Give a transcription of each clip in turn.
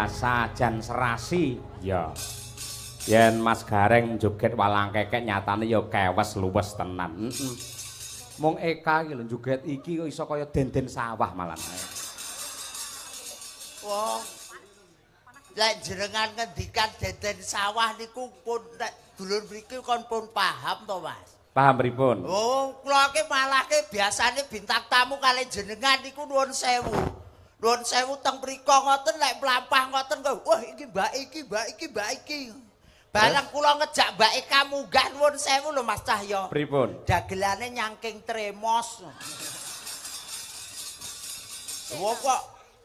biasa, jan serasi. Ya. Yen Mas Gareng joget walang kekek nyatane ya kewes luwes tenan. Heeh. Mung Eka iki lho joget iki kok iso kaya denden sawah malah. Wong lek jenengan ngendikan denden sawah niku pun nek dulur mriki kon pun paham to, Mas? Paham pripun? Oh, kula ki malahke biasane bintang tamu kali jenengan niku nuwun sewu. Nuwun sewu teng mriko ngoten lek mlampah ngoten kok, wah iki mbak iki, mbak iki, mbak iki. Bareng kula ngejak mbak Eka munggah nuwun sewu lho Mas Cahyo. Pripun? Dagelane nyangking tremos. Wah kok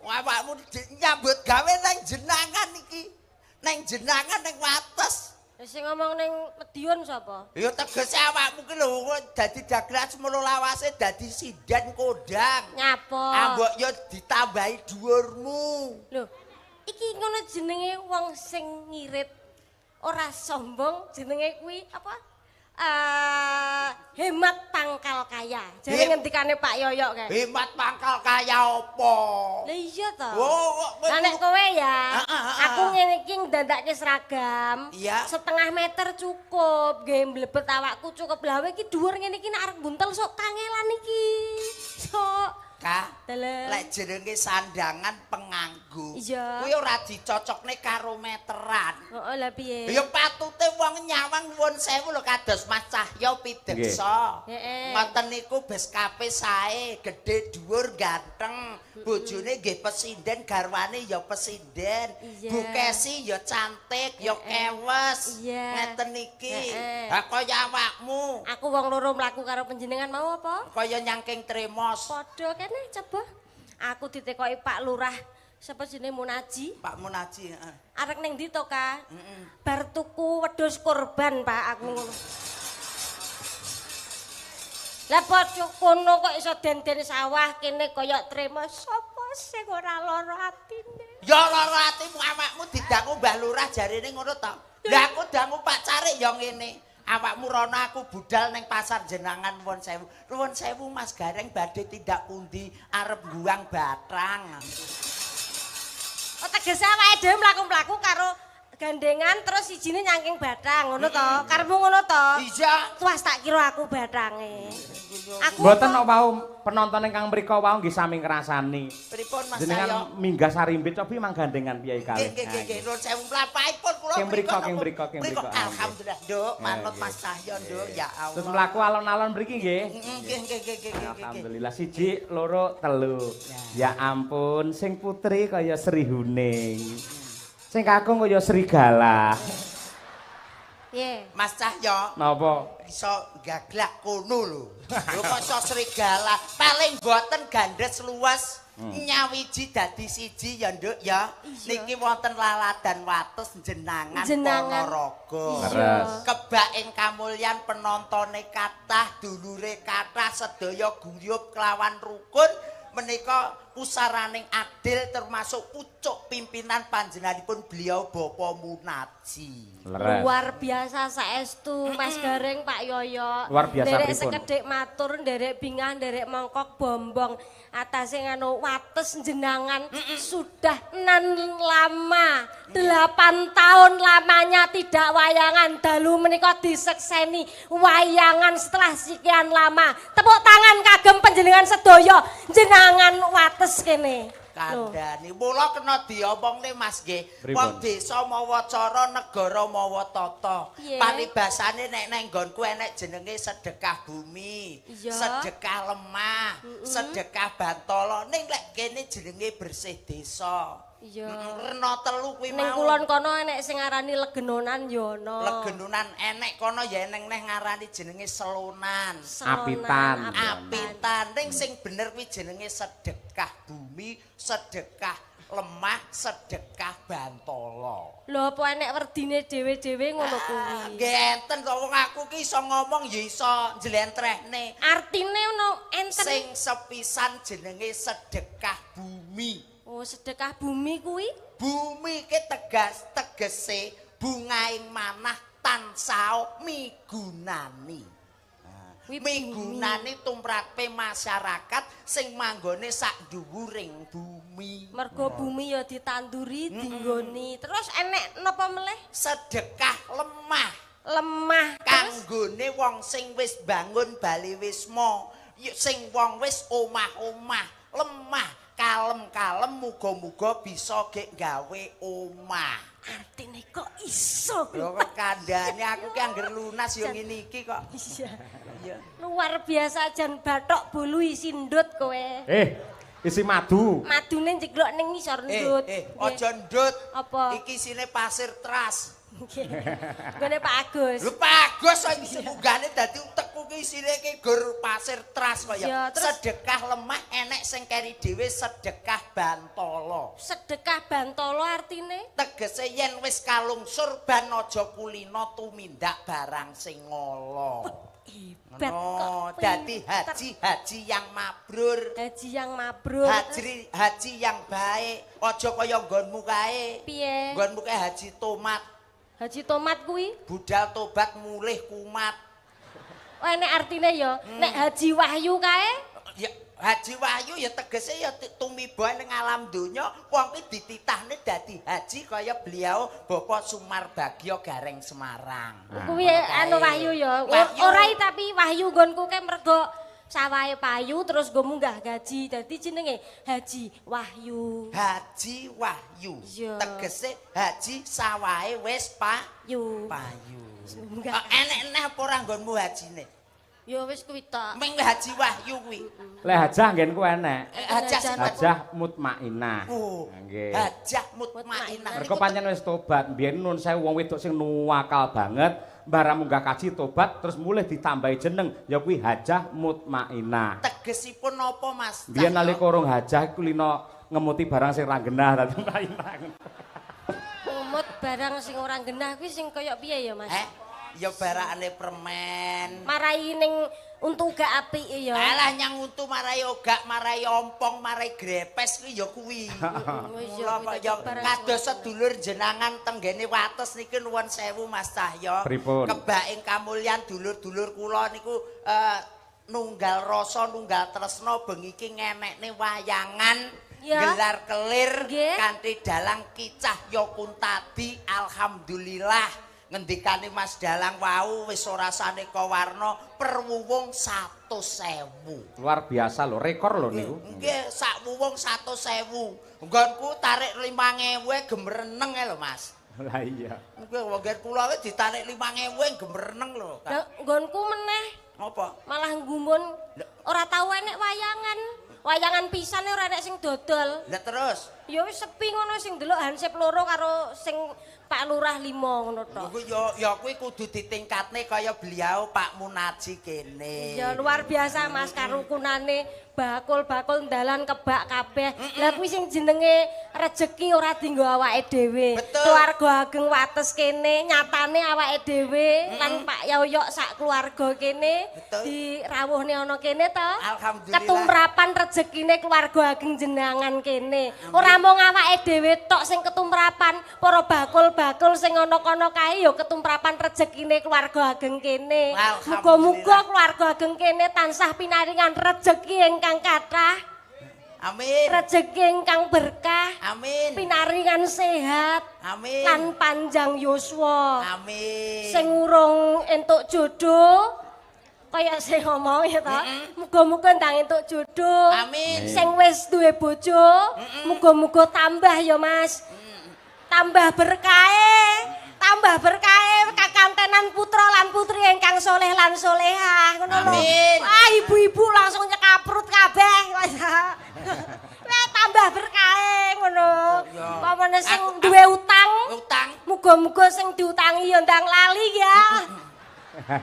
awakmu nyambut gawe nang jenangan iki. Nang jenangan nang wates. Sing ngomong ning Medion sapa? Ya tegese awakmu ki lho dadi dagelan semono lawase dadi sinden kondang. Nyapa? Ambok ya ditambahi dhuwurmu. Lho, iki ngono jenenge wong sing ngirit ora sombong jenenge kuwi apa? Hemat pangkal kaya. Jare ngendikane Pak Yoyok kae. Hemat pangkal kaya apa? Lah iya to. Oh, lah nek kowe ya, aku ngene iki ndandake seragam. Iya. Setengah meter cukup, nggih mlebet awakku cukup. Lah kowe iki dhuwur ngene iki nek arep buntel sok kangelan iki. Sok. Ka, lek jenenge sandangan penganggu. Iya. Kuwi ora dicocokne karo meteran. Heeh, lah piye? Ya patute wong nyawang nuwun sewu lho kados Mas Cahyo pideksa. Heeh. Ngoten niku beskape sae, gedhe dhuwur ganteng, bojone nggih pesinden, garwane ya pesinden. Bu Kesi ya cantik, ya kewes. Ngeten iki. Ha kaya awakmu. Aku wong loro mlaku karo panjenengan mau apa? Kaya nyangking tremos. Padha kene coba. Aku ditekoki Pak Lurah sapa jenenge Munaji? Pak Munaji, heeh. Arek ning ndi to, Ka? Heeh. Bar tuku wedhus kurban, Pak, aku ngono. Lah padha kono kok iso den-den sawah kene kaya tremos sapa sing ora lara atine? Ya lara atimu awakmu didangu Mbah Lurah jarene ngono to. Lah aku dangu Pak Carik ya ngene. Awakmu rono aku budal ning pasar jenangan nuwun sewu. Nuwun sewu Mas Gareng badhe tindak pundi arep buang bathang. Oh tegese awake dhewe mlaku-mlaku karo gandengan terus sijine nyangking bathang ngono to. Karepmu ngono to? Iya. Tuas tak kira aku bathange. Aku mboten kok wau penonton ingkang mriko wau nggih sami ngrasani. Pripun Mas Jenengan minggah sarimbit cobi mang gandengan piye kalih. Nggih nggih nggih nuwun sewu mlampahipun kula mriko keng mriko keng mriko. Alhamdulillah Nduk, manut Mas Cahyo Nduk ya Allah. Terus mlaku alon-alon mriki nggih. Nggih nggih nggih nggih. Alhamdulillah 1 2 3. Ya ampun sing putri kaya Sri Huning. Sing kakung kaya serigala. Piye? Mas Cahyo. Napa? Iso gaglak kono lho. Lho kok iso serigala? Paling mboten gandes luwes. Nyawiji dadi siji ya, Nduk ya. Niki wonten laladan wates jenangan Ponorogo. Kebak ing kamulyan penontone kathah, dulure kathah, sedaya guyub kelawan rukun. Menika pusaraning adil termasuk pucuk pimpinan panjenenganipun beliau Bapak Munaji. Luar biasa saestu Mas Gareng Pak Yoyo. Luar biasa nderek sekedhik matur, nderek bingah, nderek mongkok bombong atase nganu wates jenangan sudah nan lama 8 tahun lamanya tidak wayangan dalu menika disekseni wayangan setelah sekian lama. Tepuk tangan kagem panjenengan sedaya jenangan wates kene. Kandhane mula kena diomongne Mas nggih. Wong desa mawa cara, negara mawa tata. Paribasane nek nang nggonku enek jenenge sedekah bumi, sedekah lemah, sedekah bantala. Ning lek kene jenenge bersih desa. Iya. Rena telu kuwi mau. Ning kulon kono enek sing ngarani legenonan ya ana. Legenonan enek kono ya eneng neh ngarani jenenge selonan. Apitan. Apitan. Ning sing bener kuwi jenenge sedekah bumi, sedekah lemah, sedekah bantala. Lho apa enek werdine dhewe-dhewe ngono kuwi? Nggih enten to wong aku ki iso ngomong ya iso njlentrehne. Artine ono enten. Sing sepisan jenenge sedekah bumi. Oh, sedekah bumi kuwi? Bumi ki tegas tegese bungaing manah tansah migunani. Migunani tumrape masyarakat sing manggone sak dhuwuring bumi. Mergo bumi ya ditanduri, dinggoni. Terus enek napa melih? Sedekah lemah. Lemah kanggone wong sing wis bangun bali wisma, sing wong wis omah-omah, lemah kalem-kalem muga-muga bisa gek gawe omah. Artine kok iso? Lho kok kandhane aku ki angger lunas ya ngene iki kok. Iya. Luar biasa jan bathok bolu isi ndut kowe. Isi madu. Madune njeglok ning ngisor ndut. Aja ndut. Apa? Iki isine pasir teras. Nggone Pak Agus. Lho Pak Agus kok iki munggahne dadi utekku ki isine ki gur pasir teras kok ya. Sedekah lemah enek sing keri dhewe sedekah bantala. Sedekah bantala artine? Tegese yen wis kalungsur ban aja kulina tumindak barang sing ngala. Hebat kok. Dadi haji-haji yang mabrur. Haji yang mabrur. Haji yang baik. Aja kaya nggonmu kae. Piye? Nggonmu kae haji tomat. Haji tomat kuwi? Budal tobat mulih kumat. Oh enek artine ya. Nek Haji Wahyu kae? Ya Haji Wahyu ya tegese ya tumiba ning alam donya wong ki dititahne dadi haji kaya beliau Bapak Sumarbagyo Gareng Semarang. Kuwi anu Wahyu ya. Ora tapi Wahyu nggonku kae mergo sawahe payu terus nggo munggah gaji. Dadi jenenge Haji Wahyu. Haji Wahyu. Tegese haji sawahe wis payu. Payu. Enek-enek apa ora nggonmu hajine? Ya wis kuwi tok. Ming Haji Wahyu kuwi. Lek hajah nggenku enek. Hajah mutmainah. Nggih. Hajah mutmainah. Mergo pancen wis tobat. Mbiyen nun sewu wong wedok sing nuwakal banget, barang munggah kaji tobat terus mulih ditambahi jeneng ya kuwi Hajah Mutmainah. Tegesipun napa Mas? Biyen nalika urung hajah iku lina ngemuti barang sing ra genah dadi mutmainah. Ngemut barang sing ora genah kuwi sing kaya piye ya Mas? Ya barakane permen. Marai ning untu gak apike ya. Alah nyang untu marai ogak, marai ompong, marai grepes kuwi ya kuwi. Mula kok ya kados sedulur jenangan tenggene Wates niki nuwun sewu Mas Cahyo. Kebak ing kamulyan dulur-dulur kula niku nunggal rasa, nunggal tresna bengi iki ngenekne wayangan gelar kelir kanthi dalang Ki Cahyo Kuntadi. Alhamdulillah. Ngendikane Mas Dalang wau wis ora saneka warna per wuwung 100.000. Luar biasa lho, rekor lho niku. Nggih, sak wuwung 100.000. Nggonku tarik 5.000 gemreneng lho, Mas. Lah iya. Nggih, wong nggen kula wis ditarik 5.000 gemreneng lho. Lah nggonku meneh. Apa? Malah nggumun ora tau enek wayangan. Wayangan pisan ora enek sing dodol. Lah terus? Ya wis sepi ngono sing ndelok hansip loro karo sing Pak Lurah 5 ngono tok. Ya kuwi kudu ditingkatne kaya beliau Pak Munaji kene. Ya luar biasa Mas karukunane bakul-bakul dalan kebak kabeh. Lah kuwi sing jenenge rejeki ora dienggo awake dhewe. Keluarga ageng Wates kene nyatane awake dhewe lan Pak Yoyok sak keluarga kene dirawuhne ana kene to. Alhamdulillah. Ketumrapan rejekine keluarga ageng jenangan kene. Ora mung awake dhewe tok sing ketumrapan, para bakul-bakul sing ana kono kae ya ketumrapan rejekine keluarga ageng kene. Muga-muga keluarga ageng kene tansah pinaringan rejeki ingkang kathah. Amin. Rejeki ingkang berkah. Amin. Pinaringan sehat. Amin. Lan panjang yuswa. Amin. Sing urung entuk jodoh kaya sing ngomong ya ta. Muga-muga ndang entuk jodoh. Amin. Sing wis duwe bojo, muga-muga tambah ya Mas. Tambah berkahe, tambah berkahe kakantenan putra lan putri ingkang soleh lan solehah ngono lho. Wah, ibu-ibu langsung nyekaprut kabeh. Wah, tambah berkahe ngono. Pamane sing duwe utang, muga-muga sing diutangi ya ndang lali ya.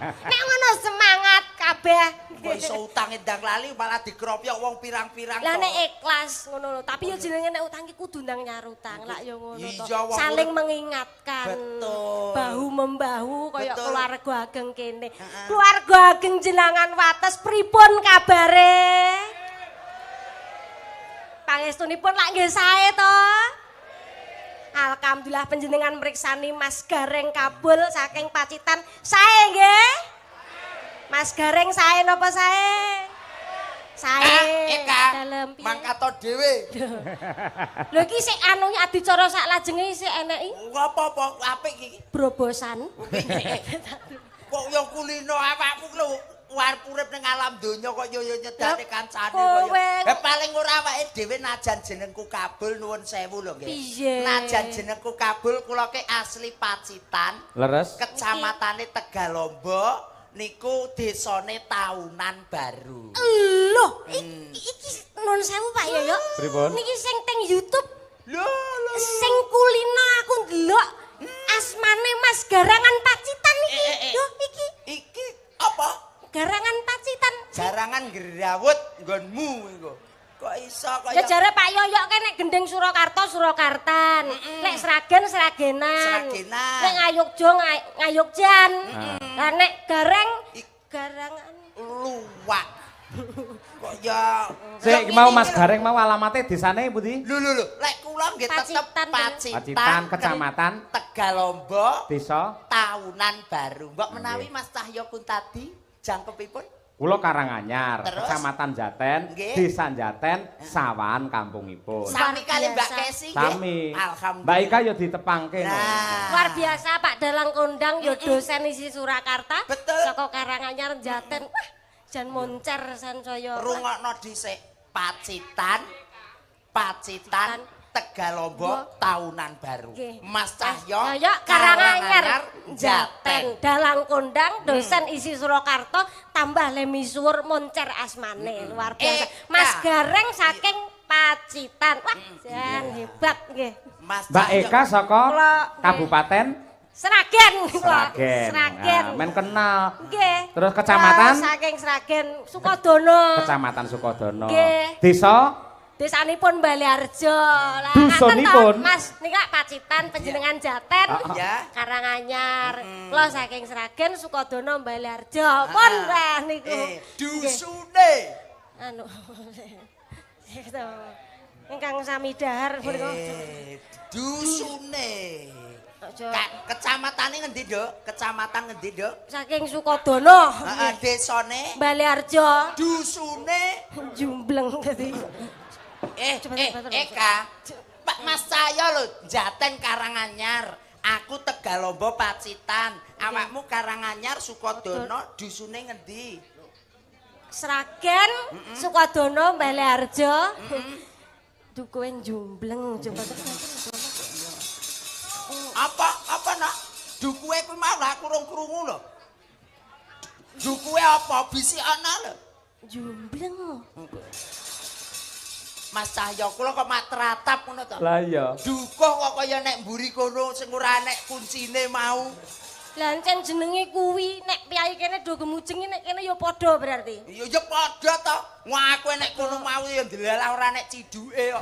Nek ngono semangat kabeh. Kok iso utange ndang lali malah dikropyok wong pirang-pirang. Lah nek ikhlas ngono lho, tapi ya jenenge nek utang ki kudu ndang nyar utang. Lak ya ngono to. Saling mengingatkan. Betul. Bahu membahu kaya keluarga ageng kene. Keluarga ageng jenangan Wates pripun kabare? Pangestunipun lak nggih sae to. Alhamdulillah panjenengan mriksani Mas Gareng Kabul saking Pacitan. Sae nggih? Mas Gareng sae napa sae? Sae. Eka, mangkato dhewe. Lho iki sik anu adicara sak lajenge sik eneki. Apa-apa apik iki? Brobosan. Kok yo kulino awakku lho arep urip ning alam donya kok yo nyedane kancane kaya. Eh paling ora awake dhewe najan jenengku Kabul nuwun sewu lho nggih. Najan jenengku Kabul kula ke asli Pacitan. Leres. Kecamatane Tegalombo. Niku desane Tahunan Baru. Loh, iki nuwun sewu Pak Yoyo. Pripun? Niki sing teng YouTube. Lho, lho. Sing kulino aku ndelok asmane Mas Garangan Pacitan iki. Yo iki. Iki apa? Garangan Pacitan. Garangan grawut nggonmu iku. Kok iso kaya. Ya jare Pak Yoyo ke nek gendeng Surakarta Surakartan, nek Sragen Sragenan. Sragenan. Nek Ngayogja Ngayogjan. Lah nek Gareng Garangan luwak. Kok ya sik mau Mas Gareng mau alamate desane pundi? Lho lho lho, lek kula nggih tetep Pacitan, Pacitan Kecamatan Tegalombo, Desa Tahunan Baru. Mbok menawi Mas Cahyo Kuntadi jangkepipun? Kula Karanganyar, Kecamatan Jaten, Desa Jaten, Sawahan kampungipun. Sami kali Mbak Kesi nggih. Sami. Alhamdulillah. Mbak Ika ya ditepangke. Nah. Luar biasa Pak Dalang kondang ya dosen isi Surakarta. Betul. Saka Karanganyar Jaten. Wah, jan moncer sansaya. Rungokno dhisik Pacitan, Pacitan, Tegalombo, Tahunan Baru. Mas Cahyo, Karanganyar, Jaten, Dalang kondang, dosen isi Surakarta, tambah lemi suwur moncer asmane. Luar biasa. Mas Gareng saking Pacitan. Wah, jan hebat nggih. Mbak Eka saka Kabupaten Sragen. Sragen. Sragen. Nah, men kenal. Nggih. Terus kecamatan? Saking Sragen, Sukodono. Kecamatan Sukodono. Nggih. Desa? Desanipun Baleharjo. Lah dusunipun Mas nika Pacitan panjenengan Jaten. Ya. Karanganyar. Kula saking Sragen Sukodono Baleharjo. Pun lah niku. Dusune. Anu. Ingkang sami dahar punika. Dusune. Kecamatane ngendi, Nduk? Kecamatan ngendi, Nduk? Saking Sukodono. Heeh, desane Baleharjo. Dusune Jumbleng dadi. Eka, Pak Mas Cahyo lho, Jaten Karanganyar, aku Tegalombo Pacitan, awakmu Karanganyar Sukodono, dusune ngendi? Sragen, Sukodono, Baleharjo. Dukuhe jumbleng, coba. Apa apa nak? Dukuhe kuwi mau lah aku rung krungu lho. Dukuhe apa? Bisi ana lho. Jumbleng. Mas Cahyo kula kok mak teratap ngono to. Lah iya. Dukuh kok kaya nek mburi kono sing ora nek kuncine mau. Lah encen jenenge kuwi nek piyai kene do gemujengi nek kene ya padha berarti. Iya ya padha to. Wong aku nek kono mau ya ndelalah ora nek ciduke kok.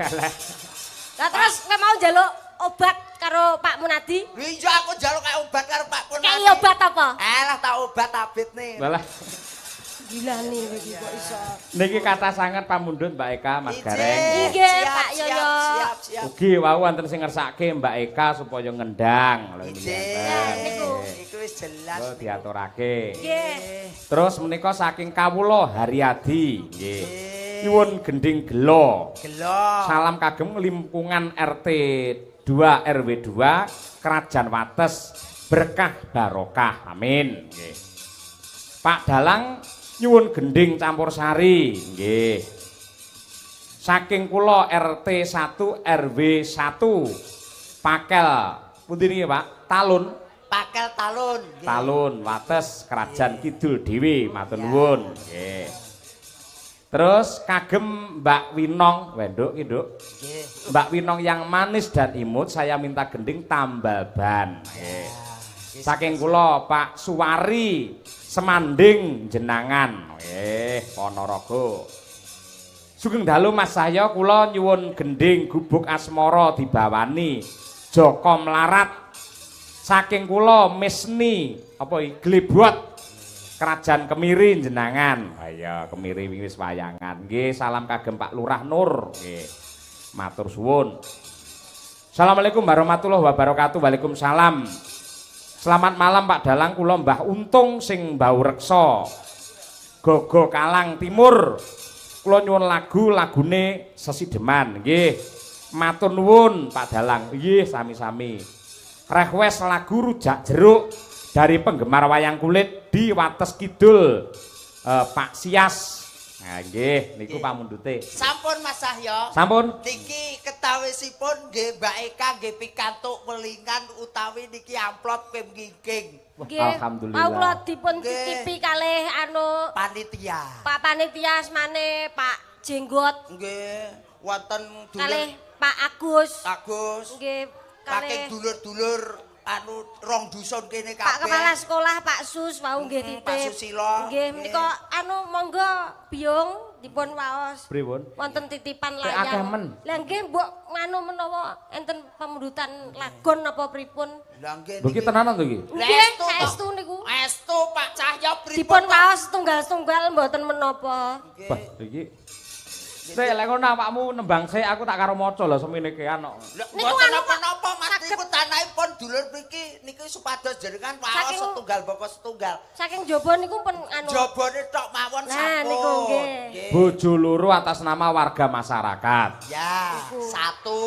Lah terus kowe mau njaluk obat karo Pak Munadi? Iya aku njaluk obat karo Pak Munadi. Kei obat apa? Alah tak obat abitne. Lah gila nih iki kok iso. Niki kathah sanget pamundhut Mbak Eka Mas Gareng. Nggih Pak Yoyo. Siap, siap. Ugi wau wonten sing ngersake Mbak Eka supaya ngendang lho niki. Niku iku wis jelas. Lho diaturake. Nggih. Terus menika saking kawula Haryadi nggih. Nyuwun gending gelo. Gelo. Salam kagem lingkungan RT 2 RW 2 Kerajaan Wates berkah barokah. Amin. Nggih. Pak Dalang nyuwun gending campur sari nggih. Saking kula RT 1 RW 1 Pakel pundi niki Pak? Talun. Pakel Talun. Talun Wates Kerajaan Kidul dhewe matur nuwun. Nggih. Terus kagem Mbak Winong, wenduk iki Nduk. Nggih. Mbak Winong yang manis dan imut saya minta gending tambal ban. Nggih. Saking kula Pak Suwari Semanding jenangan. Nggih, Ponorogo. Sugeng dalu Mas Cahyo kula nyuwun gending gubuk asmara dibawani Joko Mlarat. Saking kula Misni apa iki Glebot Kerajaan Kemiri jenangan. Ha iya, Kemiri wingi wis wayangan. Nggih, salam kagem Pak Lurah Nur. Nggih. Matur suwun. Assalamualaikum warahmatullahi wabarakatuh. Waalaikumsalam. Selamat malam Pak Dalang, kula Mbah Untung sing mbau reksa. Gogo Kalang Timur. Kula nyuwun lagu lagune Sesideman nggih. Matur nuwun Pak Dalang. Nggih, sami-sami. Request lagu Rujak Jeruk dari penggemar wayang kulit di Wates Kidul, Pak Sias. Nah, nggih, niku pamundhute. Sampun Mas Cahyo. Sampun. Niki ketawisipun nggih Mbak Eka nggih pikantuk welingan utawi niki amplop pemgingking. Nggih. Alhamdulillah. Wau kula dipun titipi kalih anu panitia. Pak panitia asmane Pak Jenggot. Nggih, wonten dulur kalih Pak Agus. Agus. Nggih, kalih dulur-dulur anu rong dusun kene kabeh. Pak Kepala Sekolah Pak Sus wau nggih titip. Pak Susilo. Nggih, menika anu monggo Biyung dipun waos. Pripun? Wonten titipan Akeh layang. men. Lah nggih mbok nganu menawa enten pamundutan lagon napa pripun. Lah nggih. Lho iki tenanan to iki? Nggih, saestu niku. Estu Pak Cahyo pripun? Dipun waos setunggal-setunggal mboten menapa. Wah, iki sik lek ngono awakmu nembang sik aku tak karo maca lho semene kean kok. Niku mboten napa-napa Mas niku tanahipun dulur mriki niki supados jenengan waos setunggal baka setunggal. Saking jaba niku pun anu. Jabane tok mawon sampun. Nah niku nggih. Bojo loro atas nama warga masyarakat. Ya, satu.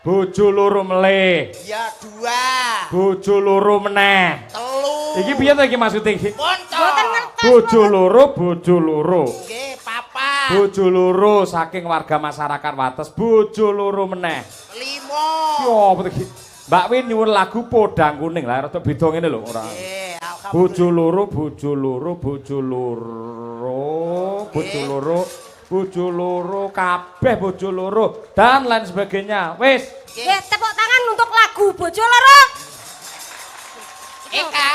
Bojo loro melih. Ya, dua. Bojo loro meneh. Telu. Iki piye to iki maksude iki? Mboten ngertos. Bojo loro, bojo loro. Nggih, papat. Bojo loro saking warga masyarakat Wates, bojo loro meneh. Limo. Yo apa iki? Mbak Win nyuwun lagu Podang Kuning. Lah rada beda ngene lho ora. Nggih, alhamdulillah. Bojo loro, bojo loro, bojo loro, bojo loro, bojo loro, kabeh bojo loro dan lain sebagainya. Wis. Nggih, tepuk tangan untuk lagu Bojo Loro. Eka.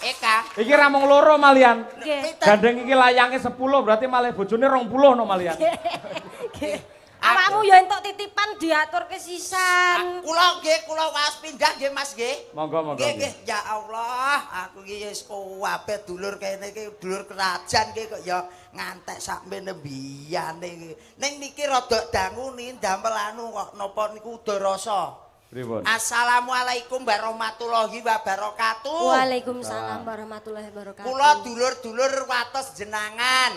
Eka. Iki ra mung loro malian. Nggih. Gandeng iki layange 10 berarti malih bojone 20 no malian. Nggih. Awakmu ya entuk titipan diaturke sisan. Kula nggih, kula waos pindah nggih Mas nggih. Monggo monggo. Nggih nggih, ya Allah, aku iki wis kabeh dulur kene iki dulur kerajaan iki kok ya ngantek sakmene mbiyane iki. Ning niki rada dangu niki ndamel anu kok napa niku udarasa. Pripun? Assalamualaikum warahmatullahi wabarakatuh. Waalaikumsalam warahmatullahi wabarakatuh. Kula dulur-dulur Wates jenangan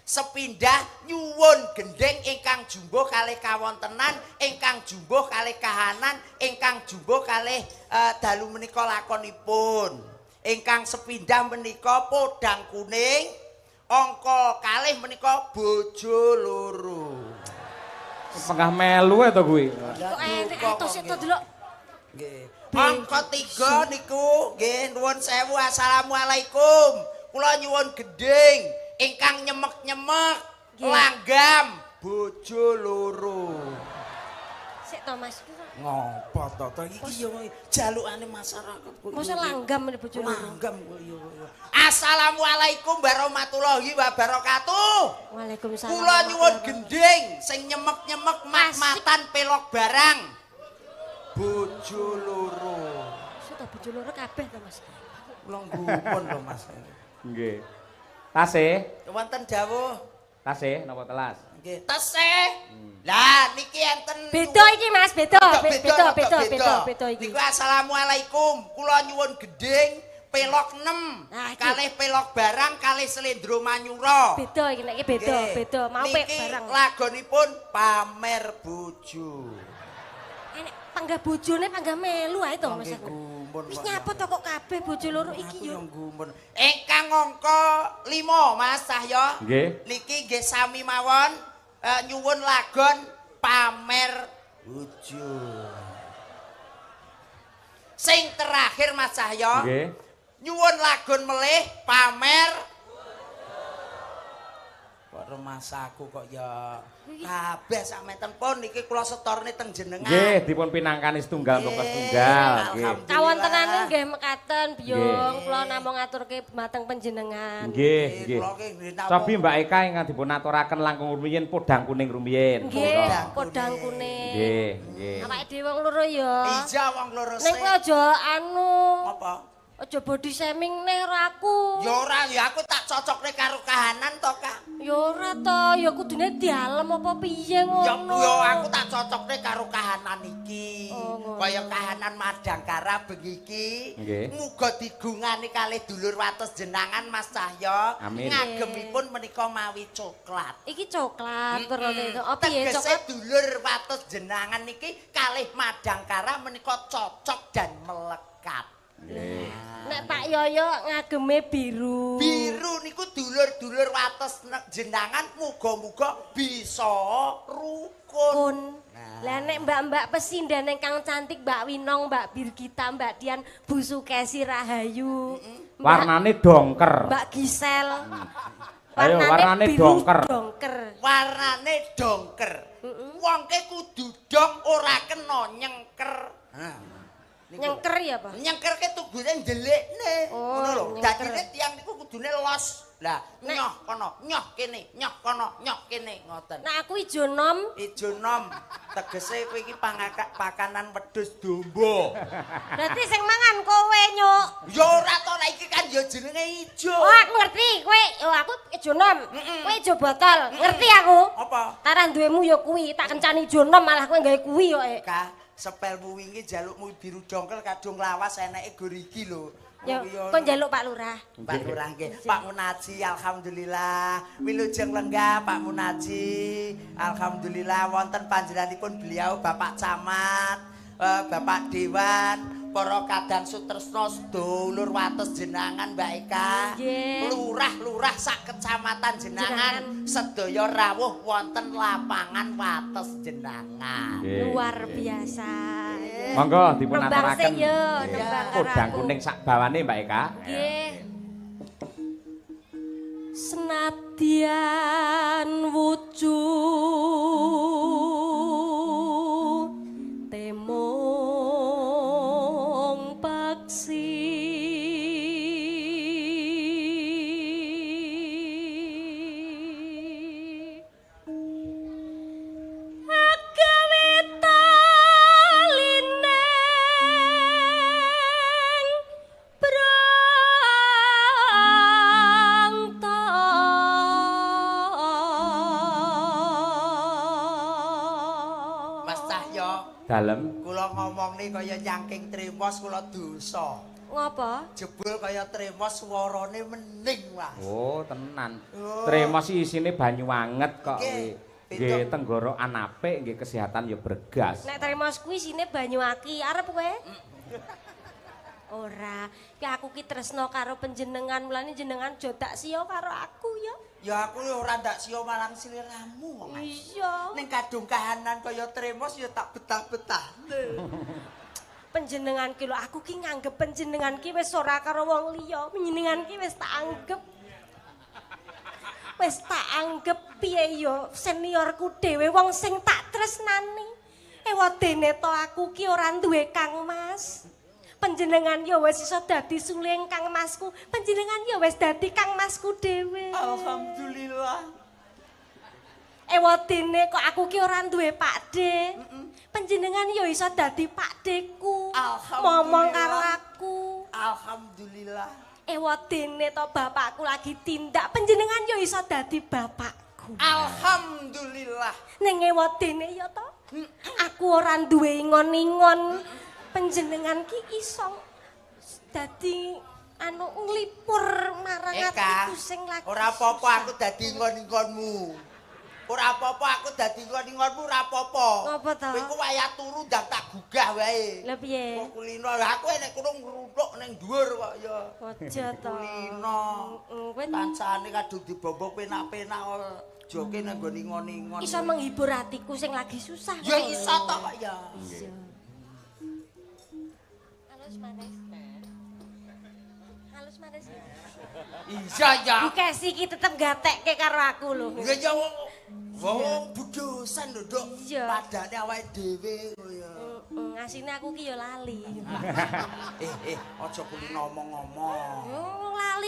sepindah nyuwun gendheng ingkang jumbuh kalih kawontenan, ingkang jumbuh kalih kahanan, ingkang jumbuh kalih dalu menika lakonipun. Ingkang sepindah menika Podang Kuning, angka kalih menika bojo loro. Pengah melu to kuwi. Kok enek atos itu delok. Nggih. Angka 3 niku nggih nuwun sewu assalamualaikum. Kula nyuwun gendhing ingkang nyemek-nyemek langgam bojo loro. Sik to Mas. Ngopo to to iki yo jalukane masyarakat kok. Mosok langgam bojo loro. Langgam kok yo. Assalamualaikum warahmatullahi wabarakatuh. Waalaikumsalam. Kula nyuwun gendhing sing nyemek-nyemek mat-matan pelok barang. Bojo loro. Sik to bojo loro kabeh to Mas. Kula nggumun lho Mas. Nggih. Tasih wonten dawuh. Tasih napa telas? Nggih, tesih. Lah niki enten beda iki Mas, beda. Beda iki. Niku assalamualaikum. Kula nyuwun gendhing pelok 6, nah, kalih pelok barang kalih slendro manyura. Beda iki nek iki beda, beda. Mau pek barang. Lagonipun pamer bojo. Enek panggah bojone panggah melu ae to Mas. Wis nyapa to kok kabeh bojo loro iki yo. Ingkang angka 5 Mas Cahyo. Nggih. Niki nggih sami mawon nyuwun lagon pamer bojo. Sing terakhir Mas Cahyo. Nggih. Nyuwun lagon melih pamer. Kok remasaku kok ya kabeh sak menten pun niki kula setorne teng jenengan. Nggih, dipun pinangkani setunggal mbaka setunggal nggih. Kawontenane nggih mekaten Biyung, kula namung ngaturke dhumateng panjenengan. Nggih, nggih. Cobi Mbak Eka ingkang dipun aturaken langkung rumiyin Podang Kuning rumiyin. Nggih, Podang Kuning. Nggih, nggih. Awake dhewe wong loro ya. Iya, wong loro sik. Ning kowe aja anu. Apa? Aja body shaming neh ora aku. Ya ora, ya aku tak cocokne karo kahanan to, Kak. Ya ora to, ya kudune dialem apa piye ngono. Ya aku tak cocokne karo kahanan iki. Oh, kaya kahanan Madangkara bengi iki. Muga digungani kalih dulur wates jenangan Mas Cahya. Ngagemipun menika mawi coklat. Iki coklat werane to. Oh piye coklat? Dulur wates jenangan niki kalih Madangkara menika cocok dan melekat. Nggih. Nek Pak Yoyo ngageme biru. Biru niku dulur-dulur wates jenangan muga-muga bisa rukun. Lah nek mbak-mbak pesinden ingkang cantik Mbak Winong, Mbak Birgita, Mbak Dian, Bu Sukesi Rahayu. Warnane dongker. Mbak Gisel. Ayo warnane dongker. Dongker. Warnane dongker. Wong ke kudu dong ora kena nyengker. Nyengker ya, Pak? Nyengker ke tugune ndelikne. Ngono lho. Dadine tiyang niku kudune los. Lah, nyoh kono, nyoh kene, nyoh kono, nyoh kene ngoten. Nek aku ijo nom. Ijo nom. Tegese kowe iki pakanan wedhus domba. Berarti sing mangan kowe, Nyuk. Ya ora to, nek iki kan ya jenenge ijo. Oh, aku ngerti. Kowe, oh aku ijo nom. Kowe ijo botol. Ngerti aku? Apa? Tarah duwemu ya kuwi, tak kencani ijo nom malah kowe gawe kuwi kok. Ka, sepelmu wingi jalukmu biru dongkel kadung lawas eneke gor iki lho. Ya, kon njaluk Pak Lurah. Pak Lurah nggih. Pak Munaji alhamdulillah. Wilujeng lenggah Pak Munaji. Alhamdulillah wonten panjenenganipun beliau Bapak Camat, Bapak Dewan, para kadang sutresna sedulur wates jenangan Mbak Eka. Lurah-lurah sak kecamatan jenangan sedaya rawuh wonten lapangan wates jenangan. Luar biasa. Monggo dipun aturaken. Podang kuning sak bawane Mbak Eka. Nggih. Senadyan wujud temung paksi dalem kula ngomongne kaya nyangking tremos kula dosa. Ngopo? Jebul kaya tremos swarane mening, Mas. Oh, tenan. Oh. Tremos isine banyu anget kok kuwi. Nggih tenggorokan apik, nggih kesehatan ya bergas. Nek tremos kuwi isine banyu aki, arep kowe? Ora, ki aku ki tresno karo panjenengan, mulane jenengan aja dak siya karo aku ya. Ya aku ora ndak siya marang sliramu kok. Iya. Ning kadung kahanan kaya tremos ya tak betah-betahne. Panjenengan ki lho, aku ki nganggep panjenengan ki wis ora karo wong liya, panjenengan ki wis tak anggep. Wis tak anggep piye ya seniorku dhewe wong sing tak tresnani. Ewadene to aku ki ora duwe Kang Mas. Panjenengan ya wis iso dadi suling Kang Masku, panjenengan ya wis dadi Kang Masku dhewe. Alhamdulillah. Ewadene kok aku ki ora duwe Pakde. Panjenengan ya iso dadi Pakdeku. Momong karo aku. Alhamdulillah. Ewadene to bapakku lagi tindak, panjenengan ya iso dadi bapakku. Alhamdulillah. Ning ewadene ya to, aku ora duwe ingon-ingon. Panjenengan ki iso dadi anu nglipur marang atiku sing lagi. Ora apa-apa aku dadi ingon-ingonmu. Ora apa-apa aku dadi ingon-ingonmu ora apa-apa. Ngopo to? Kowe iku wayah turu ndang tak gugah wae. Lah piye? Kok kulino aku nek kono ngruntuk ning dhuwur kok ya. Aja to. Kulino. Kowe kancane kadung dibombok penak-penak joke nang nggon ingon-ingon. Iso menghibur atiku sing lagi susah. Ya iso to kok ya. Iya. Halus manis. Halus manis. Iya ya. Bu Kesi iki tetep gatekke karo aku lho. Ya ya wong budosan lho, Nduk. Padane awake dhewe ya. Asine aku ki ya lali. Aja kuwi ngomong-ngomong.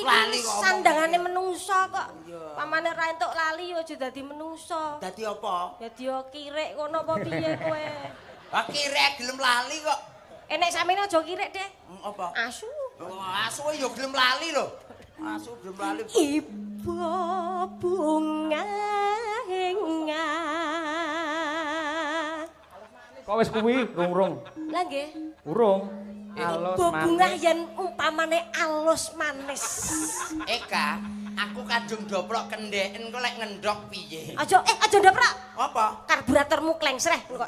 Lali ki sandangane menungso kok. Pamane ra entuk lali ya aja dadi menungso. Dadi apa? Dadi kirek kono apa piye kowe? Ah kirek gelem lali kok. Nek samene aja kirek deh. Apa? Asu. Asu ya gelem lali lho. Asu gelem lali. Iba bunga Kok wis kuwi rung-rung? Lah nggih. Urung. Alus manis. Bunga yen umpamane alus manis. Eka, aku kadung doprok kendheken kok lek ngendhok piye? Aja aja ndoprok. Apa? Karburatormu klengsreh kok.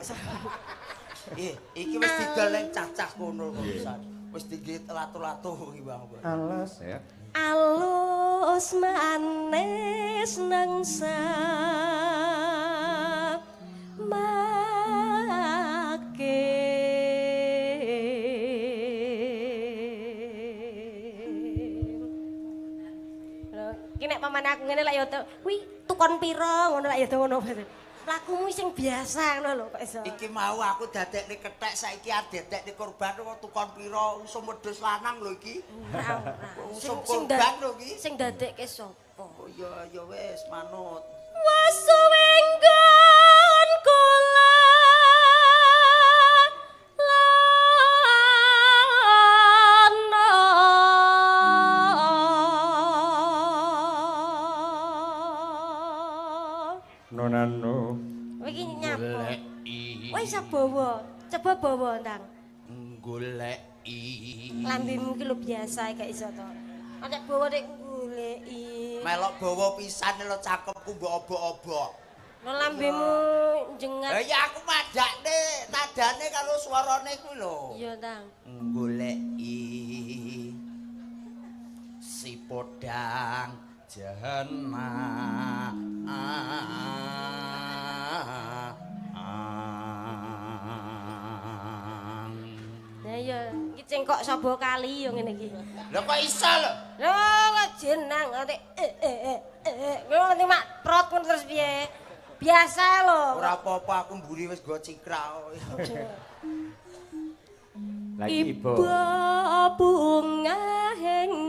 Iki wis didol ning cacah kono kok pisan. Wis digit latu-latu iki Bang. Alus ya. Alus manis nangsa make. Iki nek pamane aku ngene lek ya kuwi tukon pira ngono lek ya ngono. Lakumu sing biasa ngono lho kok iso. Iki mau aku dadekne kethek saiki adedekne korban kok tukon pira usum wedhus lanang lho iki. Ora ora. Usum korban lho iki. Sing dadekke sapa? Oh iya ya wis manut. Wasuwenggon kula lana. Nonano. Kowe iki nyapa? Kowe iso bawa. Coba bawa ndang. Goleki. Lambemu iki lho biasa gak iso to. Nek bawa nek goleki. Melok bawa pisan lho cakepku mbok obok-obok. Lho lambemu jengat. Lah ya aku madakne nadane karo swarane kuwi lho. Iya, Tang. Goleki si podang jehana. Lah iya, iki cengkok saba kali yo ngene iki. Lho kok iso lho? Lho kok jenang nganti ngono nganti mak prot ngono terus piye? Biasa lho. Ora apa-apa aku mburi wis go cikrak. Lagi ibu. Ibu bunga hatiku.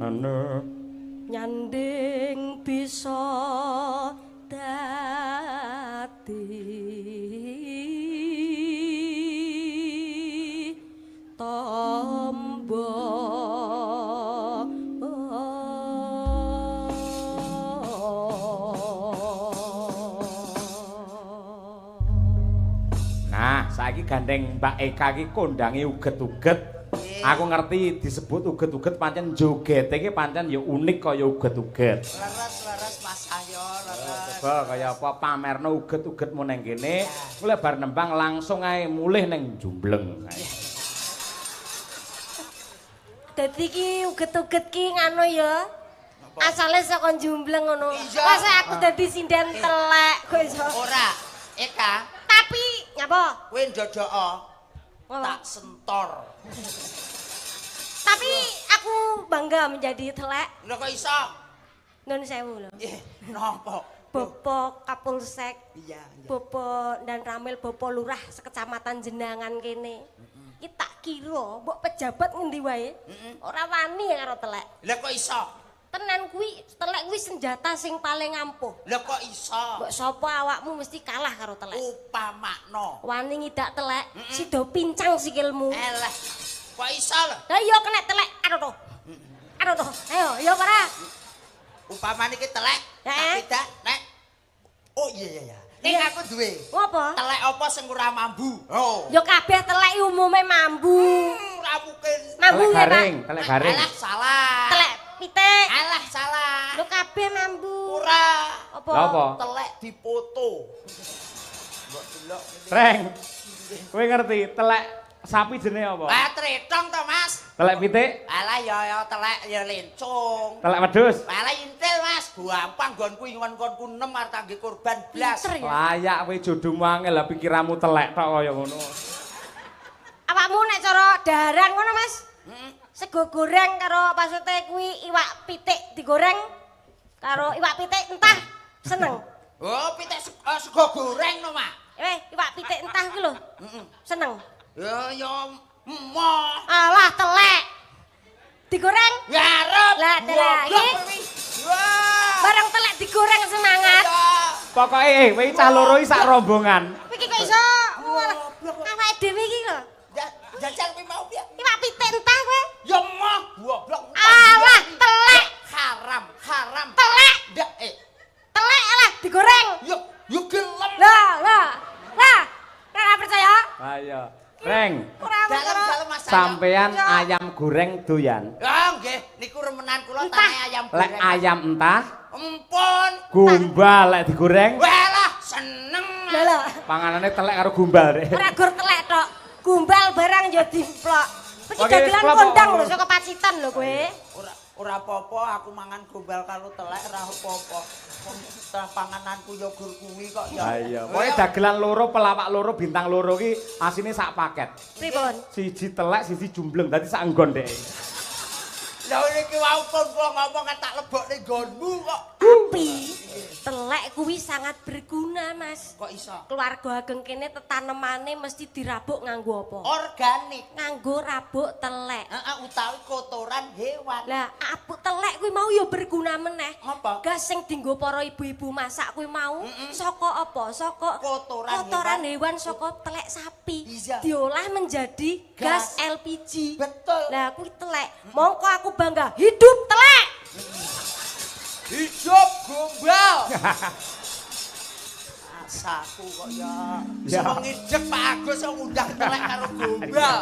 Ana nyanding bisa dadi tombo. Nah, saiki gandeng Mbak Eka iki kondange uget-uget. Aku ngerti disebut uget-uget pancen jogete iki pancen ya unik kaya uget-uget. Leres-leres Mas Ayo, leres. Coba kaya apa pamerno uget-ugetmu nang kene, mulai bar nembang langsung ae mulih nang Jumbleng. Dadi iki uget-uget ki ngono ya. Asale saka Jumbleng ngono. Wah, aku dadi sinden telek kok iso. Ora, Eka. Tapi nyapa? Kowe ndodoko. Tak sentor. Tapi aku bangga menjadi telek. Lho kok iso? Nun sewu lho. Nggih, napa? Bapak Kapolsek. Iya, iya. Bapak dan Ramil, Bapak Lurah sekecamatan Jenangan kene. Iki tak kira mbok pejabat ngendi wae. Ora wani karo telek. Lha kok iso? Tenan kuwi, telek kuwi senjata sing paling ampuh. Lha kok iso? Mbok sapa awakmu mesti kalah karo telek. Upamakno. Wani ngidak telek, sida pincang sikilmu. Eleh. Kok iso lho? Lah iya kena telek. Aduh to. Aduh to. Ayo, iya para. Upamane iki telek, tak tidak nek. Oh iya iya iya. Ning aku duwe. Ngopo? Telek apa sing ora mambu? Oh. Ya kabeh telek umume mambu. Ora mungkin. Mambu telek garing, telek garing. Alah salah. Telek pitik. Alah salah. Lho kabeh mambu. Ora. Apa? Lha apa? Telek dipoto. Mbok delok ngene. Reng. Kowe ngerti telek sapi jenenge apa? Lah tretong to, Mas. Telek pitik? Alah ya ya telek ya lencung. Telek wedhus? Alah intil, Mas. Gampang nggonku ingon-ngonku 6 arep tangge korban blas. Pinter ya. Layak kowe jodohmu angel lah pikiranmu telek tok kaya ngono. Awakmu nek cara daharan ngono, Mas? Heeh. Sego goreng karo pasute kuwi iwak pitik digoreng karo iwak pitik entah seneng. Oh, pitik sego goreng no, Mak. Iwak pitik entah kuwi lho. Heeh. Seneng. Ya ya emoh. Alah telek. Digoreng? Ya arep. Lah telek iki. Wah. Barang telek digoreng semangat. Pokoke kowe cah loro iki sak rombongan. Kowe iki kok iso awake dhewe iki lho. Jajal kowe mau piye? Iwak pitik entah kowe. Ya moh goblok. Alah, telek haram, haram. Telek. Ndak Telek alah digoreng. Yo, yo gelem. Lah, lah. Lah, ora percaya? Ha iya. Reng. Dalem-dalem Mas. Sampean ayam goreng doyan. Ah nggih, niku remenan kula tane ayam goreng. Lek ayam entah, empun. Gombal lek digoreng. Walah, seneng. Lah lah. Panganane telek karo gombal rek. Ora gur telek tok. Gombal barang ya dimplok. Iki dagelan kondang lho saka Pacitan lho kowe. Ora ora apa-apa aku mangan gombal karo telek ora apa-apa. Setelah pangananku ya gur kuwi kok ya. Ha iya, pokoke dagelan loro, pelawak loro, bintang loro ki asine sak paket. Pripun? Siji telek, siji jumbleng, dadi sak nggon dhek. Lah iki wau pun kula ngomong tak lebokne nggonmu kok. Tapi telek kuwi sangat berguna, Mas. Kok iso? Keluarga ageng kene tetanemane mesti dirabuk nganggo apa? Organik. Nganggo rabuk telek. Heeh, utawi kotoran hewan. Lah, abuk telek kuwi mau ya berguna meneh. Apa? Gas sing dienggo para ibu-ibu masak kuwi mau saka apa? Saka kotoran hewan, saka telek sapi. Iya. Diolah menjadi gas LPG. Betul. Lah kuwi telek. Mongko aku bangga hidup telek. Hidup gombal. Asaku kok ya. Semua ngidek Pak Agus kok ngundang telek karo gombal.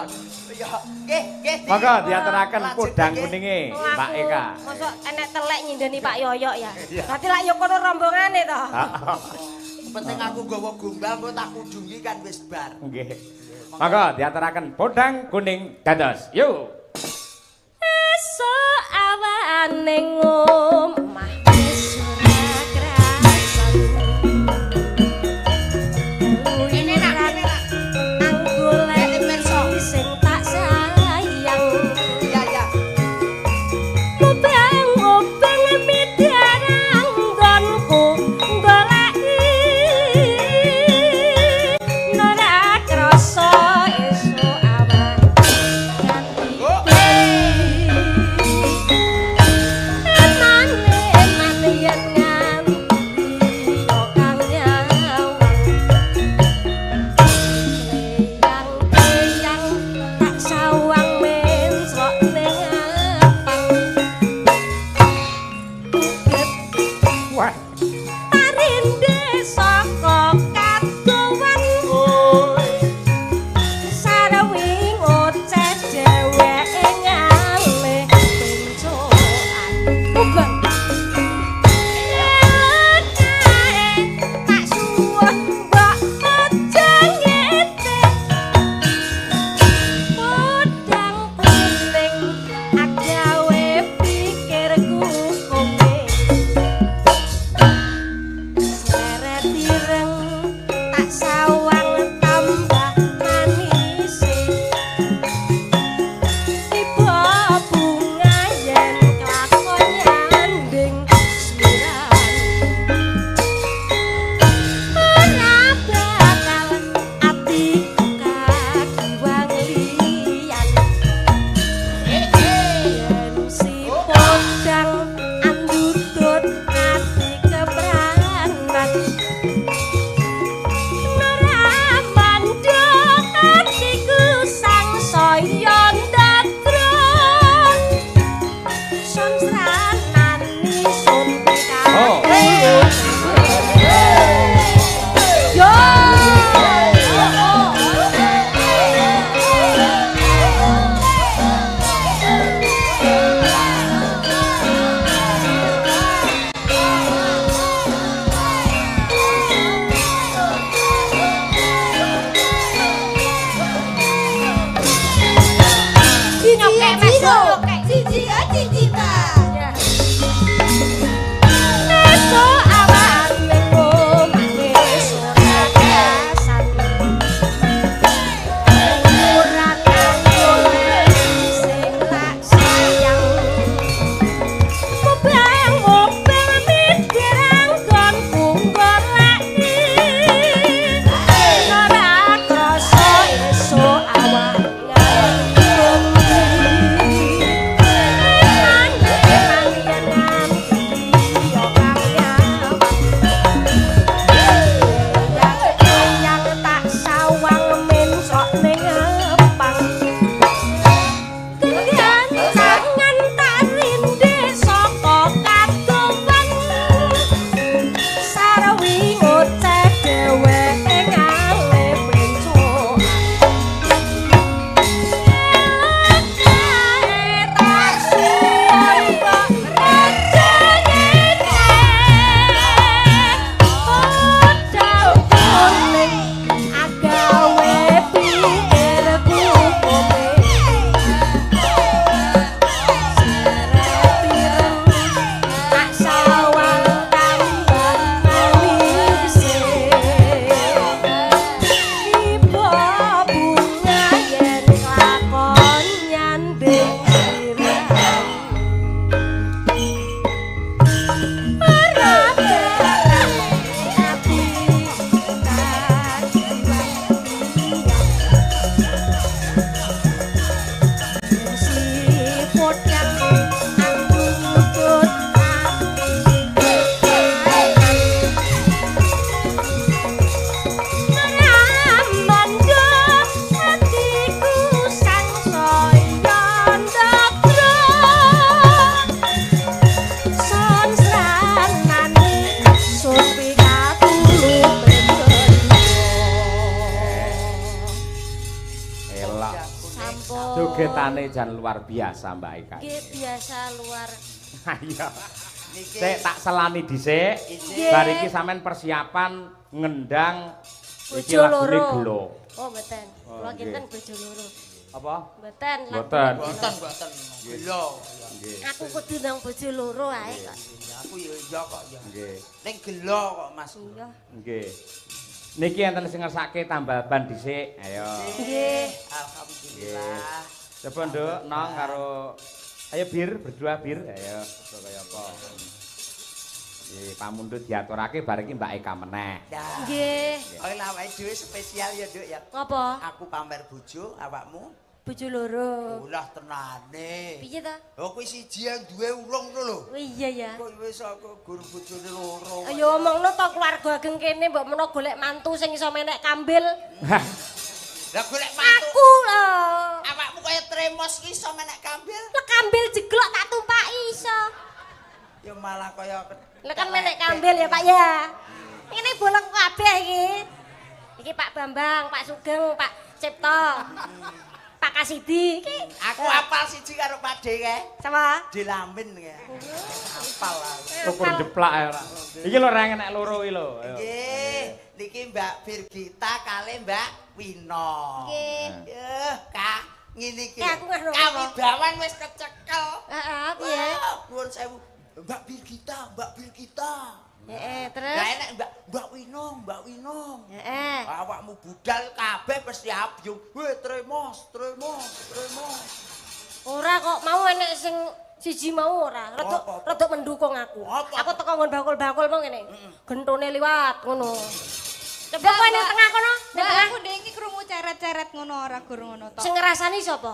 Ya, nggih, nggih. Monggo diaturaken podang kuninge, Mbak Eka. Mosok enek telek nyindeni Pak Yoyok ya. Berarti lak yo kono rombongane to. Penting aku nggawa gombal engko tak kudungi kan wis bar. Nggih. Monggo diaturaken podang kuning dados. Yuk. Esuk awane ngomah wis ora krasan. Kene nak, kene nak. Anggolek sing tak sayang. Iya, iya. Obang-obang midarang nggonku goleki. Ora krasa esuk awan nganti Kari ngoceh dheweke ngale pencok. Tak suwun kok raja ngene. Padha kuning agawe pikirku kowe. Tak sawang tambah manise. Tiba bunga yen lakon nyanding sirah. Ora ati tak si potyang angkut Ramandha atiku sangsaya ndadra. Sansranane sun pikatulu Elok. Sampun. Jogetane jan luar biasa Mbak Eka. Nggih biasa luar. Iya. Niki Sik tak selani dhisik. Nggih. Bar iki sampean persiapan ngendang iki Bojo lagune loro. gelo. Oh mboten. Oh, Kula nggih. kinten bojo loro. Apa? Mboten. Mboten. Boten boten. Gelo. Nggih. Aku kudu nang bojo loro ae kok. Aku ya iya kok ya. Nggih. Ning gelo kok Mas. Iya. Nggih. Niki enten sing ngersake tambal ban dhisik. Ayo. Nggih. Alhamdulillah. Coba Nduk, nong karo ayo bir berdua bir. Ayo, coba kaya apa. Nggih, pamundhut diaturake bar iki Mbak Eka meneh. Dah. Nggih. Oh, lah awake dhewe spesial ya, Nduk ya. Ngopo? Aku pamer bojo, awakmu Bojo loro. ulah tenane. Piye ta? Oh, kuwi siji yang duwe urung ngono lho. Oh iya ya. Kok wis aku guru bojone loro. Ayo omongno to keluarga ageng kene mbok menawa golek mantu sing iso menek kambil. Lah golek mantu. Aku lho. Awakmu kaya tremos ki iso menek kambil. Lah kambil jeglok tak tumpaki iso. Ya malah kaya Lah kan menek kambil ya Pak ya. Ini bolong kabeh iki. Iki Pak Bambang, Pak Sugeng, Pak Cipto. Pak Kasidi iki. Aku apal siji karo Pak De kae. Sama. Dilamin kae. Apal aku. Ukur jeplak ae ora. Iki lho ra enek loro iki lho. Ayo. Nggih, niki Mbak Birgita kali Mbak Wino. Nggih. Yuh, Kak, ngene iki. Eh, aku nggak Kawibawan wis kecekel. Heeh, piye? Wah, Nuwun sewu. Mbak Birgita, Mbak Birgita. Heeh, terus. Lah enek Mbak Mbak Winong, Mbak Winong. Heeh. Awakmu budal kabeh mesti abyung. Weh, tremos, tremos, tremos. Ora kok mau enek sing siji mau ora. Rodok Apa, apa? rodok mendukung aku. Apa, Aku apa? teko nggon bakul-bakul mau ngene. Gentone liwat ngono. Coba kowe ning tengah kono, ning Mbak, tengah. aku ndek iki krungu ceret-ceret ngono ora gur ngono tok. Sing ngrasani sapa?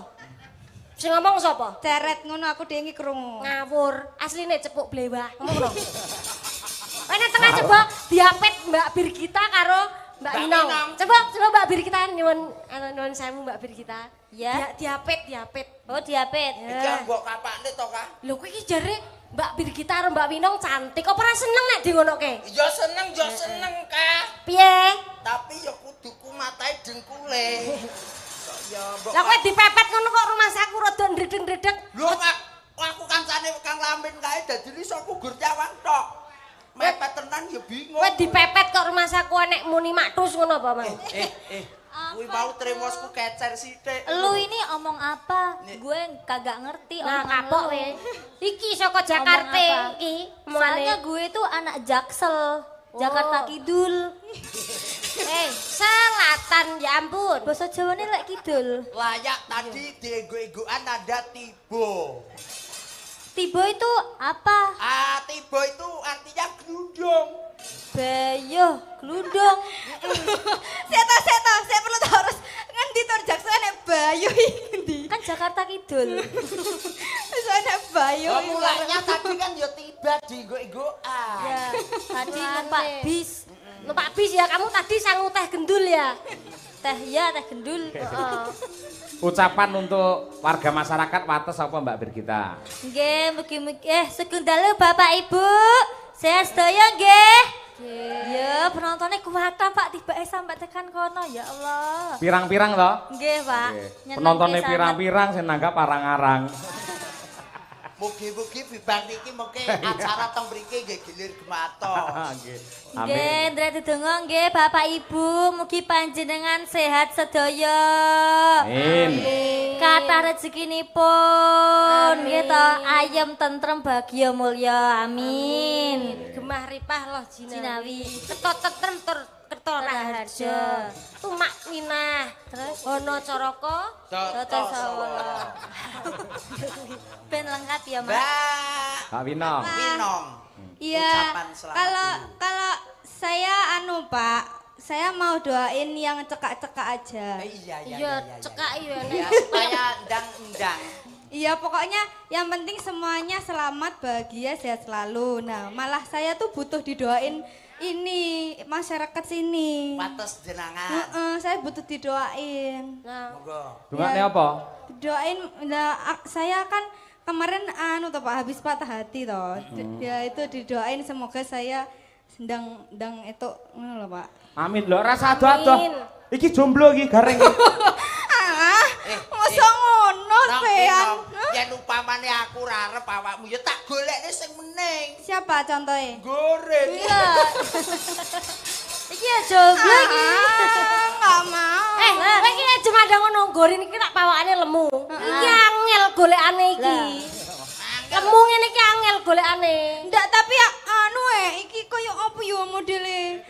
Sing ngomong sapa? Ceret ngono aku ndek iki krungu. Ngawur. Asline cepuk blewah. Ngomong ngono. Kowe ning tengah coba diapit Mbak Birgita karo Mbak Mbak Winong. Winong. Coba coba Mbak Birgita nyuwun anu nyuwun sewu Mbak Birgita. Ya. Diapit, diapit. Oh, diapit. Iki mbok kapakne to, Kak? Lho kowe iki jare Mbak Birgita karo Mbak Winong cantik. Apa ora seneng nek di ngonoke? Ya seneng, ya seneng, Kak. Piye? Tapi ya kudu kumatae dengkule. Kok ya mbok. Lah kowe dipepet ngono kok rumahsaku rada ndredeg-ndredeg. Lho, Kak, aku kancane Kang Lamin kae dadi iso aku gur nyawang tok. Mepet tenan ya bingung. Kowe dipepet kok rumahsaku enek muni maktus ngono apa, Mang? Eh. Kuwi mau tremosku kecer sithik. Lu ini omong apa? Nih. Gue kagak ngerti Nah, omongan kapok lu. kowe. Iki saka Jakarta Omong apa? iki omongane. Soalnya gue itu anak Jaksel, Jakarta Oh. Kidul. Eh, selatan ya ampun. Basa Jawane lek kidul. Layak tadi diego-egoan ada tibo. Tibo itu apa? Ah, tibo itu artinya glundung. Bayo, glundung. Saya tahu, saya tahu, saya perlu tahu harus ngendi to Jaksel enek bayo iki ngendi. Kan Jakarta Kidul. Wis enek bayo. Oh, mulanya tadi kan ya tiba diego-egoan. Ya, tadi numpak bis. Numpak bis ya, kamu tadi sangu teh gendul ya. Teh ya, teh gendul. Heeh. Ucapan untuk warga masyarakat Wates apa Mbak Birgita? Nggih, mugi-mugi sugeng dalu Bapak Ibu. Sehat sedaya nggih. Ya, Penontonnya kuwata Pak, tibake sampai tekan kono ya Allah. Pirang-pirang to? Nggih, Pak. Nggih. Penontonnya pirang-pirang sing nanggap arang-arang. Mugi-mugi bibar niki mengke acara teng mriki nggih gilir gematos. Nggih. Nggih, ndrek dedonga nggih Bapak Ibu, mugi panjenengan sehat sedaya. Amin. Kathah rezekinipun, nggih to, ayem tentrem bahagia mulya. Amin. Gemah ripah loh jinawi. Jinawi. Kerto tentrem tur kerto raharja. Tumak winah. Terus Hono caraka Toto sawala. Ben lengkap ya, Mas. Mbak Kak Winong. Winong. Iya. Ucapan selamat Kalau dulu. kalau saya anu Pak, saya mau doain yang cekak-cekak aja. Iya iya Iya, cekak iya nek. Ya, supaya ndang-ndang. Iya, pokoknya yang penting semuanya selamat, bahagia, sehat selalu. Nah, malah saya tuh butuh didoain ini masyarakat sini. Wates jenangan. Heeh, saya butuh didoain. Nah, Monggo. Dungane Ya. apa? Doain, nah, saya kan kemarin anu toh Pak habis patah hati toh. Ya itu didoain semoga saya sedang ndang itu ngono lho Pak. Amin lho, rasa ado-ado. Amin. Iki jomblo iki gareng. Ah, masa ngono Nong, sean. Winong, yen upamane aku ora arep awakmu ya tak golekne sing mening. Siapa contohnya? Goreng. Iya. Iki ya jomblo iki. Ah, nggak mau. Kowe iki aja mandang ngono, gorin iki tak pawakane lemu. Iki angel golekane iki. Lemu ngene iki angel golekane. Ndak, tapi ya anu iki koyo apa yo modele?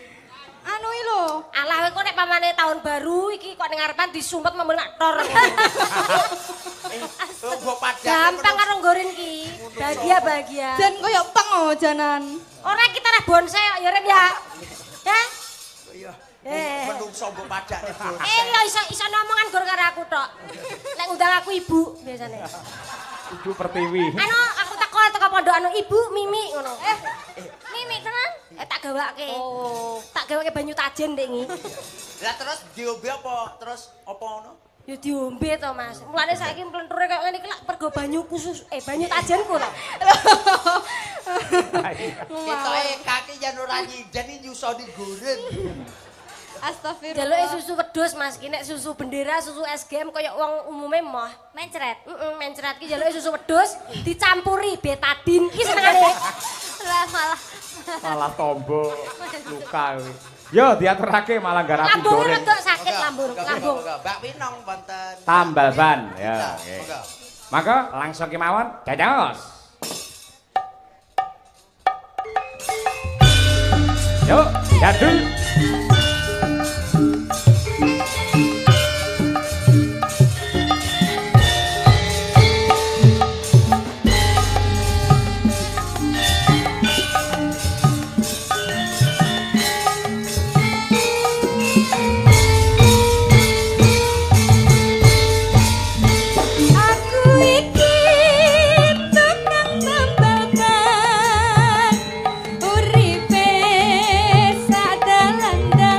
Anu iki lho. Alah kowe kok nek pamane tahun baru iki kok ning ngarepan disumpet membel nak tor. Oh, mbok padake Gampang karo nggorin ki. Bahagia-bahagia. Jan koyo pang oh janan. Ora kita lah bonsai kok ya Rem ya. Hah? Iya. Eh. Menungso mbok padakne bonsai. Eh ya iso iso ngomongan gor karo aku tok. Lek ngundang aku ibu biasane. Ibu Pertiwi. Anu aku teko teko pondok anu ibu Mimi ngono. Mimi tenan? Tak gawake. Oh. Tak gawake banyu tajen ndek ngi. Lah terus diombe apa? Terus apa ngono? Ya diombe to Mas. Mulane saiki mlenture kaya ngene iki lak pergo banyu khusus banyu tajenku to. Ketoke kaki yen ora nyinden iki nyusoni goreng. Astagfirullah. Jaluke susu wedhus Mas, ki nek susu bendera, susu SGM kaya wong umume moh. Mencret. Heeh, mencret ki jaluke susu wedhus dicampuri betadine ki senengane. Lah malah Malah tombo luka kuwi. Yo diaturake malah garapi Lambunge goreng. rada sakit lambung, lambung. Mbak Winong wonten. Tambal ban ya. Nggih. Monggo. Maka langsung kemawon dados. Yuk, jadul. Aku iki tukang tambal ban, uripe sak dalan-dalan.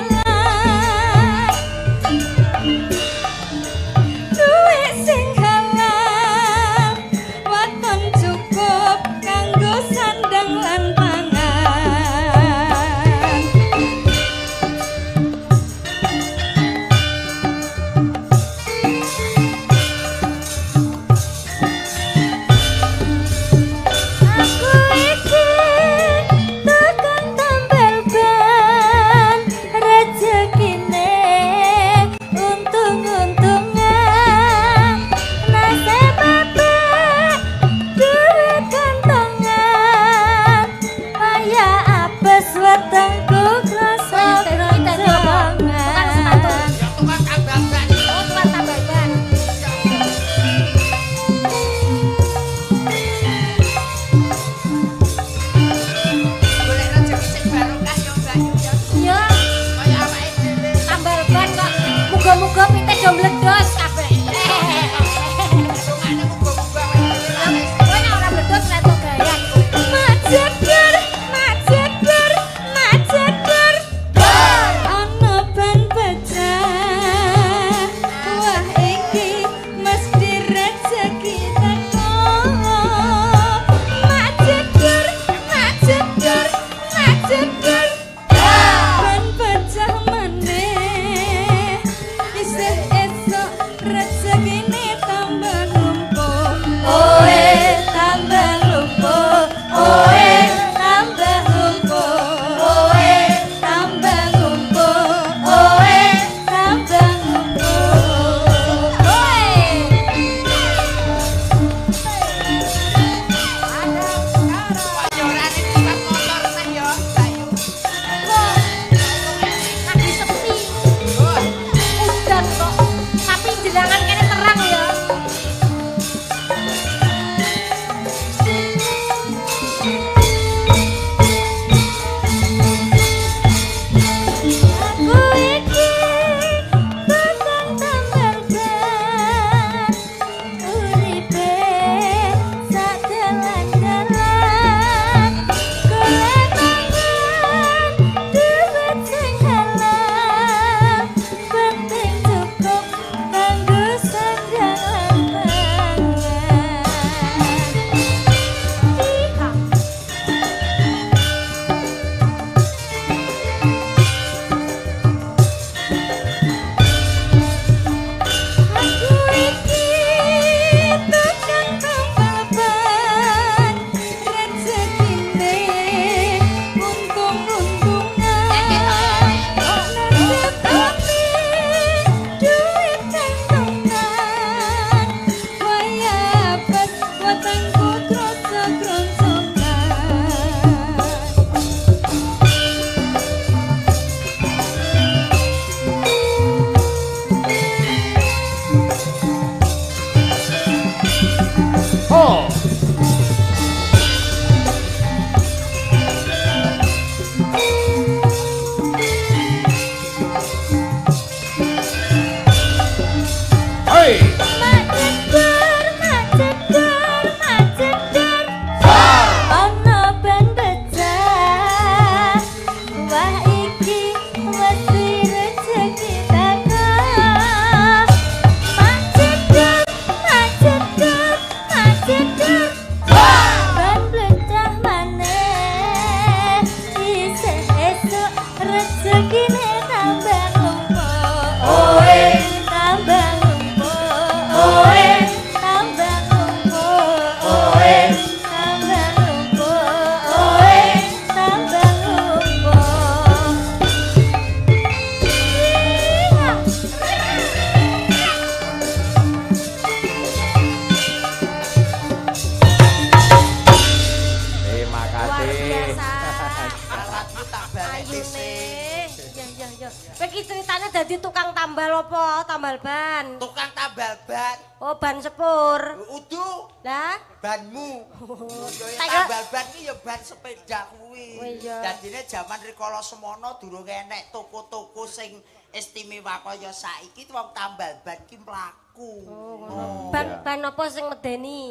Regine tambah numpuk. Oe tambah numpuk. Oe tambah numpuk. Oe tambah numpuk. Oe tambah numpuk. Terima Luar kasih. biasa. Alatmu tak balik Ayune. sih. Ya ya ya. Kowe iki ceritane dadi tukang tambal apa? Tambal ban. Tukang tambal ban. Oh, ban sepur. Udu Lah, banmu. Ya Tak kira- tambal ban ki ya ban sepeda kuwi. Oh, iya. Dadine jaman rikala semono durung enek toko-toko sing istimewa kaya saiki wong tambal ban ki mlaku. Oh. ban ban apa sing medeni?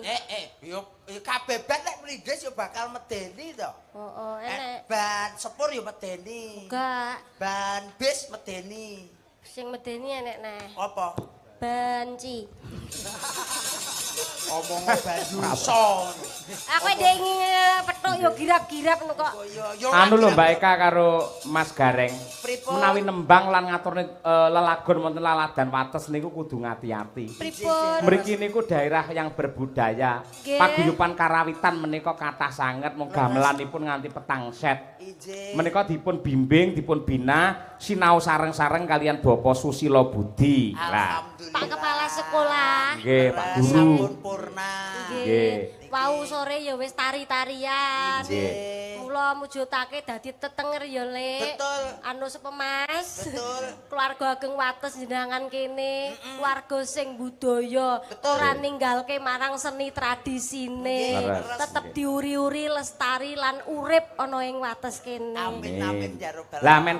Yo kabeh ban nek mlindes yo bakal medeni to. Oh, oh, enek. Ban sepur yo medeni. Enggak, Ban bis medeni. sing medeni enek neh. Apa? Banci. Omong ban yuso. Aku ndek ingin petuk yo girap-girap ngono kok. Yo Anu lho Mbak Eka karo Mas Gareng. Pripun? Menawi nembang lan ngaturne lelagon wonten laladan wates niku kudu ngati-ati. Pripun? Mriki niku daerah yang berbudaya. Nggih. Paguyuban karawitan menika kathah sanget mung gamelanipun nganti petang set. Ije. Menika dipun bimbing, dipun bina sinau sareng-sareng kalian Bapak Susilo Budi. Lah, Alhamdulillah. Pak Kepala Sekolah. nggih Pak Guru. Sampun purna. Nggih. Wau sore ya wis tari-tarian. Nggih. Mula mujudake dadi tetenger ya, Lek. Betul. Anu sepemas. Betul. Keluarga ageng wates jenengan kene, keluarga sing budaya, ora ninggalke marang seni tradisine. Leres. Tetep diuri-uri lestari lan urip ana ing wates kene. Amin amin ya robbal Lah men